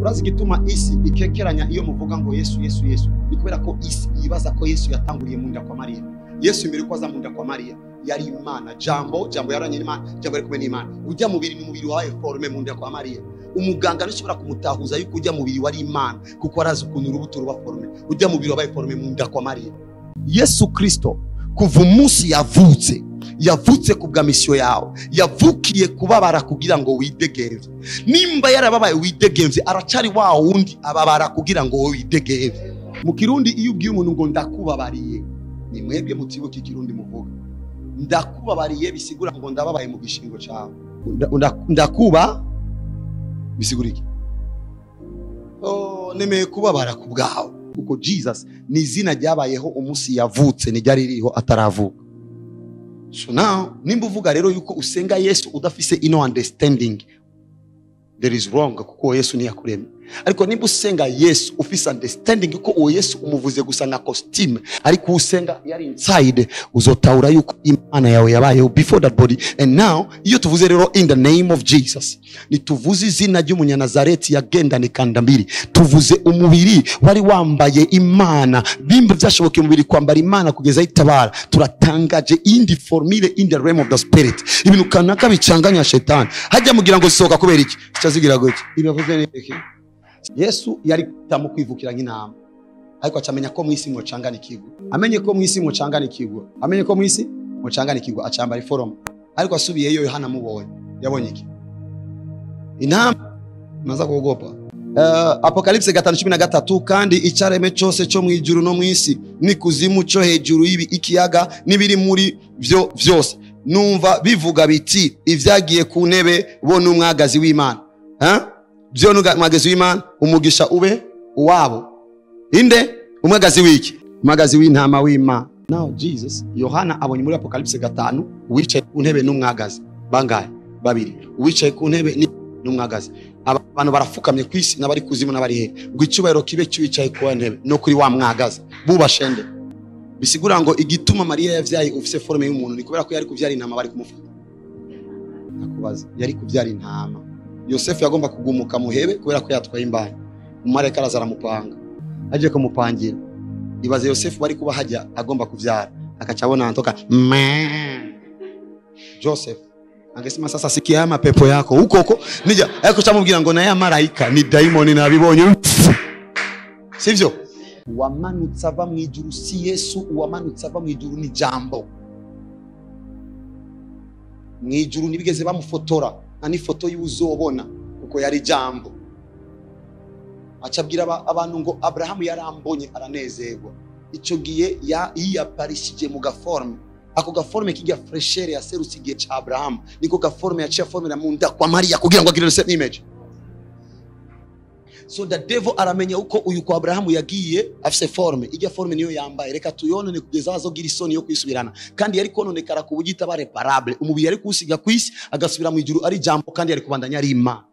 Urazi igituma isi ikekeranya iyo muvuga ngo Yesu Yesu Yesu? Ni kubera ko isi yibaza ko Yesu yatanguriye mu nda kwa Mariya. Yesu imbere ko aza mu nda kwa Mariya yari Imana, Jambo, Jambo yaranye n'Imana, Jambo yari kumwe n'Imana. Ujya mubiri ni umubiri wabaye forme mu nda kwa Mariya. Umuganga ntushobora kumutahuza yuko ujya mubiri wari Imana, kuko arazi ukuntu urubuto ruba forme. Ujya mubiri wabaye forme mu nda kwa Mariya. Yesu Kristo kuva umunsi yavutse, yavutse kubwa misiyo yawe, yavukiye kubabara kugira ngo widegemvye. Nimba yarababaye widegemvye, aracari wa wundi ababara kugira ngo wowe widegemvye. Mu Kirundi iyo ubwiye umuntu ngo ndakubabariye, ni mwebwe mutibuka Ikirundi muvuga. Ndakubabariye bisigura ngo ndababaye mu gishingo cawe. Ndakuba bisigura iki? Oh, nemeye kubabara ku bwawe. Kuko Jesus ni izina ryabayeho umunsi yavutse, ni ryari ririho ataravuka. So now, nimba uvuga rero yuko usenga Yesu udafise ino understanding, there is wrong, kuko Yesu ntiyakuremye. Ariko nimba usenga Yesu ufise understanding ko uwo Yesu umuvuze gusa nka costume, ariko usenga yari inside, uzotahura yuko Imana yawe yabayeho before that body. And now, iyo tuvuze rero in the name of Jesus, nituvuze izina ry'umunyanazareti yagendana ikandambiri, tuvuze umubiri wari wambaye Imana. Bimba byashoboke umubiri kwambara Imana kugeza itabara. Turatangaje indi formule in the realm of the spirit. Ibintu kanaka bicanganya shetani. Hajya mugira ngo sohoka kubera iki? Cyazigira gutya. Ibavuze niki? Yesu yari kutamu kwivukira nk'intama, ariko acamenya ko mwisi mwocangana ikigo. Amenye ko mwisi mwocangana ikigo. Amenye ko mwisi mwocangana ikigo, acambara iforoma. Ariko asubiyeyo Yohana amubonye, yabonye iki? Intama maza kuogopa. Apocalypse 5:13, kandi icareme cyose cyo mu ijuru no mwisi n'ikuzimu cyo hejuru y'ibi ikiyaga n'ibiri muri byo vyose, numva bivuga biti ivyagiye ku ntebe bo n'umwagazi w'Imana. Ha? Byo n'umwagazi w'Imana, umugisha ube uwabo. Inde? Umwagazi w'iki? Umwagazi w'intama w'Imana. Now Jesus, Yohana abonye muri Apocalypse 5, uwicaye ku ntebe n'umwagazi. Bangahe? Babiri. Uwicaye ku ntebe n'umwagazi. Abantu barafukamye ku isi n'abari kuzimu n'abari he. Ngo icyubahiro kibe cy'uwicaye ku ntebe no kuri wa mwagazi. Bubashende. Bisigura ngo igituma Mariya yavyaye ufise forme y'umuntu ni kubera ko yari kuvyara intama bari kumufata. Ndakubaza, yari kuvyara intama. Yosefu yagomba kugumuka muhebe kubera ko yatwaye imbanyi. Umumarayika araza aramupanga. Aje kumupangira. Ibaze Yosefu bari kuba hajya agomba kuvyara, akaca abona antoka. Joseph angesema sasa sikia mapepo yako huko huko. Nija ariko chamubwira ngo na ya marayika ni daimoni nabibonye. Sivyo? Uwamanutse ava mu ijuru si Yesu, uwamanutse ava mu ijuru ni Jambo. Mu ijuru nibigeze bamufotora, ani foto y'uzobona kuko yari Jambo. Acabwira abantu ngo Abrahamu yarambonye aranezerwa. Ico gihe yiyaparishije mu gaforme. Ako gaforme kijya freshere yaserutse igihe ca Abrahamu, niko gaforme yaciye formera mu nda kwa Maria kugira ngo agire the same image. So the devil aramenya uko uyu kwa Abrahamu yagiye afise forme, ijya forme niyo yambaye, reka tuyonone kugeza azogira isoni yo kwisubirana. Kandi yari kononekara ku buryo itaba reparable. Umubiri yari kusiga kwisi agasubira mu ijuru ari Jambo, kandi yari kubandanya ari Imana.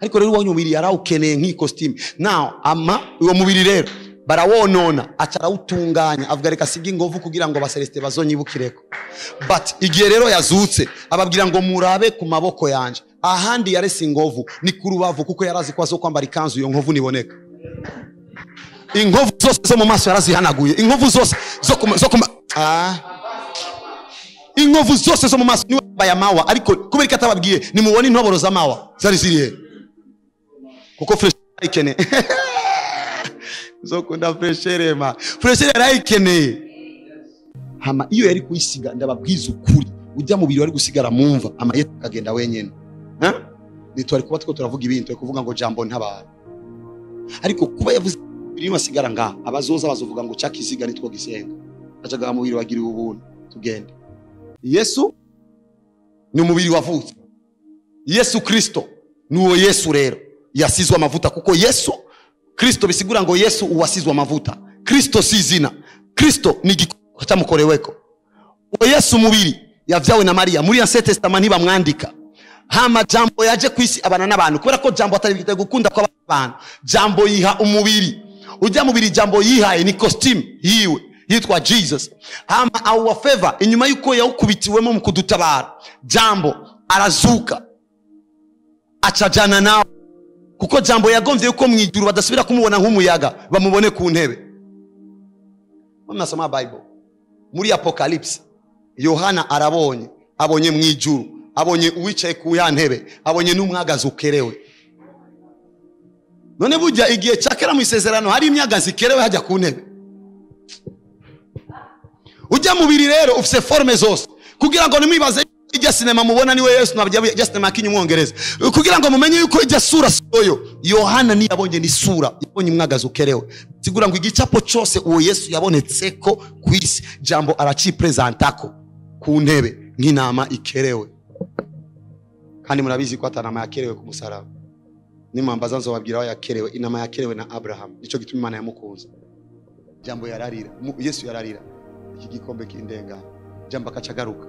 Ariko rero uwo mubiri yarawukeneye nk'i costume. Now ama uwo mubiri rero barawonona, acarawutunganya, avuga reka sige ingovu kugira ngo abaseleste bazonyibukireko. But igihe rero yazutse ababwira ngo murabe ku maboko yanje. Ahandi yarese ingovu ni ku rubavu, kuko yarazi ko azokwambara ikanzu iyo nkovu niboneka. Inkovu zose zo mu maso yarazihanaguye. Inkovu zose zo ku inkovu zose zo mu maso niwe yambaye amawa, ariko kubera ko atababwiye nimubone intoboro z'amawa zari zirihe, kuko fresh ikeneye. Zokunda freshere ma freshere yarayikeneye. Hama iyo yari kuyisiga, ndababwiza ukuri, ujya mubiri wari gusigara mumva ama Yesu akagenda wenyene. Nitwari kuba two turavuga ibintu, twari kuvuga ngo Jambo ntabara. Ariko kuba yavuze biri basigara nga abazoza bazovuga ngo cyakiziga nitwo gisenga. Acaga mubiri wagiriwe ubuntu tugende. Yesu ni umubiri wavutse. Yesu Kristo ni uwo Yesu rero yasizwe amavuta, kuko Yesu Kristo bisigura ngo Yesu uwasizwe amavuta. Kristo si izina. Kristo ni igikorwa cyamukoreweko. Uwo Yesu mubiri yavyawe na Maria muri Ancien Testament ntibamwandika. Hama Jambo yaje kwisi abana n'abantu, kubera ko Jambo atari bigite gukunda kwa abantu. Jambo yiha umubiri. Ujya mubiri Jambo yihaye ni costume yiwe yitwa Jesus. Hama our favor inyuma yuko yawukubitiwemo mu kudutabara, Jambo arazuka acajana nawe. Kuko jambo yagombye yuko mu ijuru badasubira kumubona nk'umuyaga, bamubone ku ntebe. Mnasoma Bible muri Apocalypse, Yohana arabonye, abonye mu ijuru, abonye uwicaye ku ya ntebe, abonye n'umwagazi ukerewe. None burya igihe cyakera mu isezerano hari imyagazi ikerewe hajya ku ntebe. Ujya mubiri rero ufise forme zose, kugira ngo nimwibaze ijya sinema mubona niwe Yesu, nabyo ijya sinema kinyu mwongereza, kugira ngo mumenye yuko ijya sura soyo. Yohana ni yabonye ni sura, yabonye umwagazi ukerewe. Sigura ngo igicapo cyose uwo Yesu yabonetse ko kwisi, jambo aracipresentako ku ntebe nk'intama ikerewe. Kandi murabizi ko atanama yakerewe ku musaraba. Nimambaza nzobabwira aho yakerewe. Inama yakerewe na Abraham, nico gituma Imana yamukunze. Jambo yararira, Yesu yararira, iki gikombe kindengana. Jambo akacagaruka,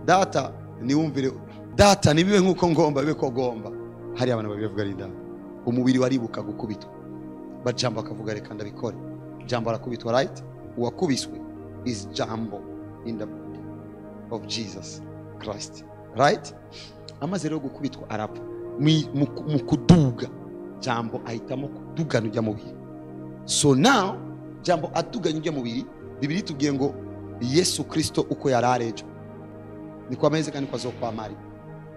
data niwumvire, data nibibe nkuko ngomba bibe ko gomba. Hari abantu babivuga ari data, umubiri waribuka gukubitwa, ba jambo akavuga reka ndabikore. Jambo arakubitwa, right? Uwakubiswe is jambo in the body of Jesus Christ, right? Amaze rero gukubitwa arapfa. Mu kuduga jambo ahitamo kudugana ujya mubiri. So now jambo aduganye ujya mubiri, Bibiliya itubwiye ngo Yesu Kristo uko yararejo niko ameze kandi ko azokwamari.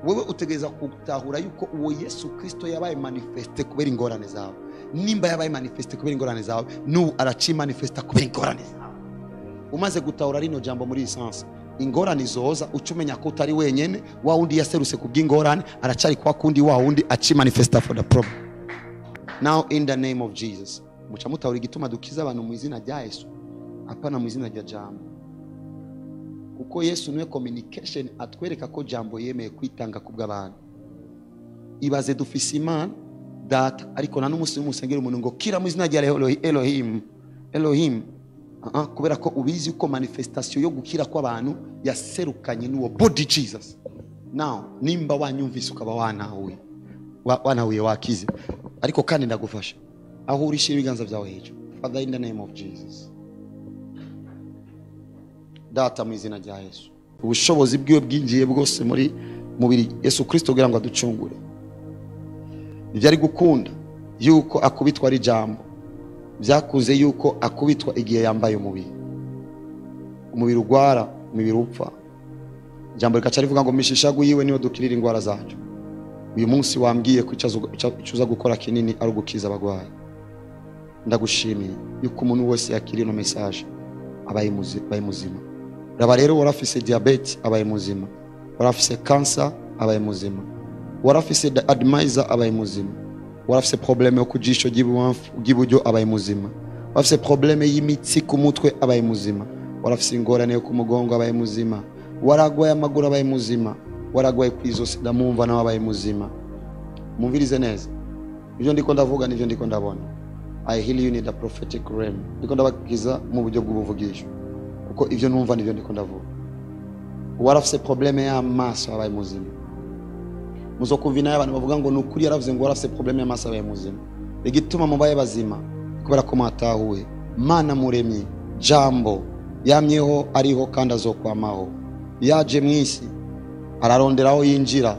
Wewe utegereza gutahura yuko uwo Yesu Kristo yabaye manifeste kubera ingorane zawe. Nimba yabaye manifeste kubera ingorane zawe, n'ubu araci manifesta kubera ingorane zawe. Umaze gutahura rino jambo muri essence, ingorane zoza ucumenya ko utari wenyene. Wa wundi yaseruse kubw'ingorane aracari kwa kundi, wa wundi aci manifesta for the problem. Now in the name of Jesus, muca mutahura igituma dukiza abantu mu izina rya Yesu, apana mu izina rya jambo. Kuko Yesu niwe communication atwereka ko jambo yemeye kwitanga kubw'abantu. Ibaze dufise Imana data, ariko na n'umunsi umusengera umuntu ngo kira mu izina rya Elohim, Elohim. Kubera ko ubizi ko manifestation yo gukira kw'abantu yaserukanye n'uwo body Jesus. Now nimba wanyumvise ukaba wanahuye, wanahuye wakize, ariko kandi ndagufasha aho urishira ibiganza byawe hejuru. Father, in the name of Jesus, data mu izina rya Yesu, ubushobozi bwiwe bwinjiye bwose muri mubiri Yesu Kristo kugira ngo aducungure. Ibyo ari gukunda yuko akubitwa ari jambo, byakunze yuko akubitwa igihe yambaye umubiri. Umubiri ugwara, umubiri upfa. Jambo rikaca rivuga ngo mishishagu yiwe niyo dukirira ingwara zacu. Uyu munsi wambwiye ko icuza gukora kinini ari ugukiza abagwayi. Ndagushimiye yuko umuntu wese yakiriye no message abaye muzima. Raba rero warafise diabete abaye muzima, warafise cancer abaye muzima, warafise admiser abaye muzima, warafise probleme yo kujisho ry'iburyo abaye muzima, warafise probleme y'imitsi ku mutwe abaye muzima, warafise ingorane yo ku mugongo abaye muzima, waragwaye amaguru abaye muzima, waragwaye kwizosi ndamumva nawe abaye muzima. Mumvirize neza ibyo ndiko ndavuga n'ibyo ndiko ndabona. I heal you in the prophetic realm. Ndiko ndabakiza mu buryo bw'ubuvugisho, kuko ivyo numva nivyo ndiko ndavuga. Warafise probleme y'amaso abaye muzima. Muzokumva abantu bavuga ngo nukuri yaravuze ngo warafise probleme y'amaso abaye muzima. Igituma mubaye bazima kubera ko mwatahuye Mana muremyi, jambo yamyeho ariho kandi azokwamaho. Yaje mwisi araronderaho yinjira,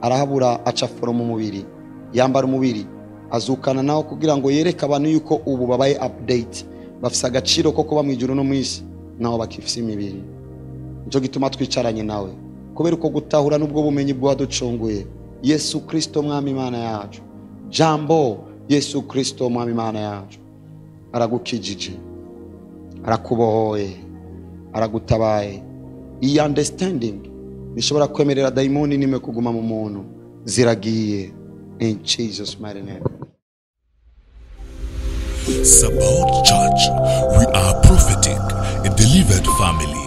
arahabura aca foroma umubiri, yambara umubiri, azukana nawo kugira ngo yereke abantu yuko ubu babaye update, bafise agaciro ko kuba mu ijuru no mwisi, naho bakifise imibiri. Nico gituma twicaranye nawe kubera uko gutahura n'ubwo bumenyi bwaducunguye. Yesu Kristo mwami Imana yacu, jambo Yesu Kristo mwami Imana yacu aragukijije, arakubohoye, aragutabaye. Iyi understanding nishobora kwemerera daimoni nimwe kuguma mu muntu, ziragiye in Jesus mighty name. Sabaoth Church, we are prophetic, a delivered family.